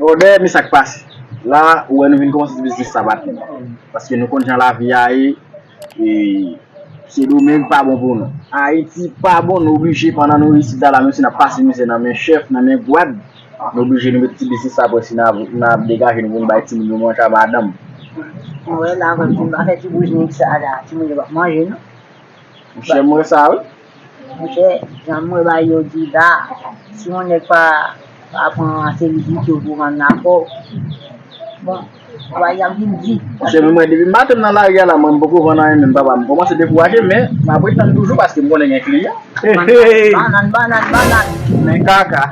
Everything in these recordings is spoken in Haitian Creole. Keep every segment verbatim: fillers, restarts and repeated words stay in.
Brother, men sa k pase. La, ou wè nou vin kòmanse ti biznis sa, patnè. Paske nou konn jan lavi a ye, e se domeng pa bon pou nou. Ayiti pa bon, nou oblije pandan nou isit la, menm si n ap pase mizè nan men chèf, nan men gwad, nou oblije nou mete ti biznis sa pou si n ap, n ap degaje nou pou n bay timoun yo manje a madanm. Mwen wè la, mwen vin pa fè ti biznis sa la, timoun yo p ap manje, non. Monchè, m wè sa, wi. Monchè, jan m wè bagay yo di la, si yon nèg pa, pa pran seri bouto pou vann lakò, bon, bagay ap vin di. Monchè, men mwen, depi maten m nan lari a la, mwen, m poko vann anyen menm, papa. M kòmanse dekouraje, men m ap ret tann toujou paske m konnen gen kliyan. Hey, hey, hey. Bannann, bannann, bannann. Men kaka.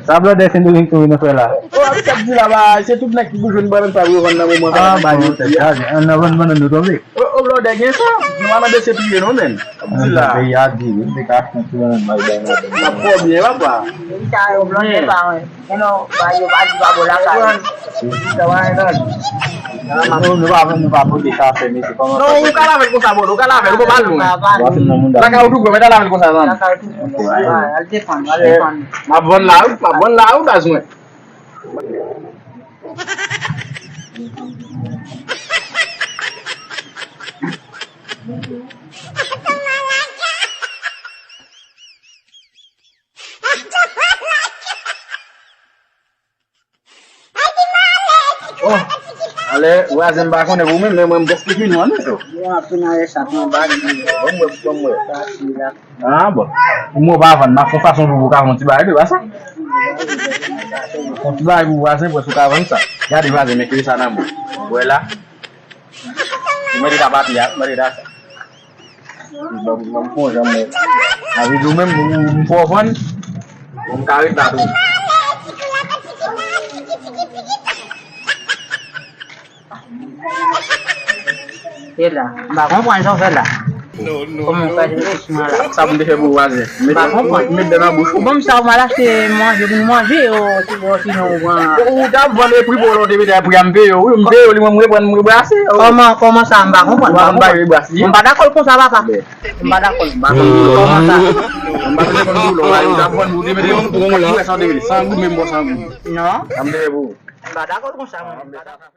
Sa blòdè Sendomeng tou vin fè la. O, ap t ap di la, ba, se tout nèg ki pou jwenn bannann sa pou yo vann nan moman sa, ah, nan bagay bon, yo di a. An nan vann bannann nou tonbe. O, o, blòdè gen sa. Nou pa nan dosye touye non, menn. Ap di la. Peyi a di, wi, te ka achte yon ti bannann bay bay madanm. N ap fò byen, papa. Peyi sa yo blòdè pa, wi. Men non, pa yo pa di pa bon lakay. Si. Sa va, non. Nou, nou pa, nou pa pote kafe, mesye, kòman... Non, ou ka lave l konsa, bon, ou ka lave l, ou pa al lwen. Lakay ou tou pre, mèt al lave l konsa, zanmi. Lakay ou tou pre. Al defann, al defann. M ap vann la, wi, m ap vann la, wi, baz mwen. Oh, alè, vwazen m pa konnen pou mwen, men mwen m prèske fini an tou. Yo ap tounen anlè sa pran bal. Bon, mwen, bon, mwen. Sa si la. Ah, bon. Pou mwen pa vann, m ap fè yon fason pou ou ka vann ti bagay tou, pa sa? Yon ti bagay pou vwazen, pou ou ka vann sa. Gade vwazen, men kite sa nan men w. Wè la. Ou mèt ta pati a, ou mèt ta sa. Ban m, ban m fè yon jan mwen. Avè di w menm, m, m fè w vann. Bon, m ka ret la tou. E la, m pa konprann sa w fè la. Kòman w ka di m kouch mwen la? Sa pou m te fè pou w, vwazen? M pa konprann. Met dan nan bouch ou. Bon, m sa w mal achte manje pou nou manje, o, si, o, sinon, ou pran. Ou t ap vann e pri pou w, lè w te mete a pri a, m peye w, wi, m peye w, li mwen m reprann, m rebrase. Kòman, kòman sa, m pa konprann, m pa konprann. Ou pa konn bay rebrase? M pa dakò l konsa, papa. M pa dakò l, m pa konn pou l kòman sa. M pa konn pou l, ou t ap vann pou w te mete yon kòb, ki wè sa w te mete, san goud, menm bò san goud. Non. Sa m te fè pou ou. M pa dakò l konsa, mwen.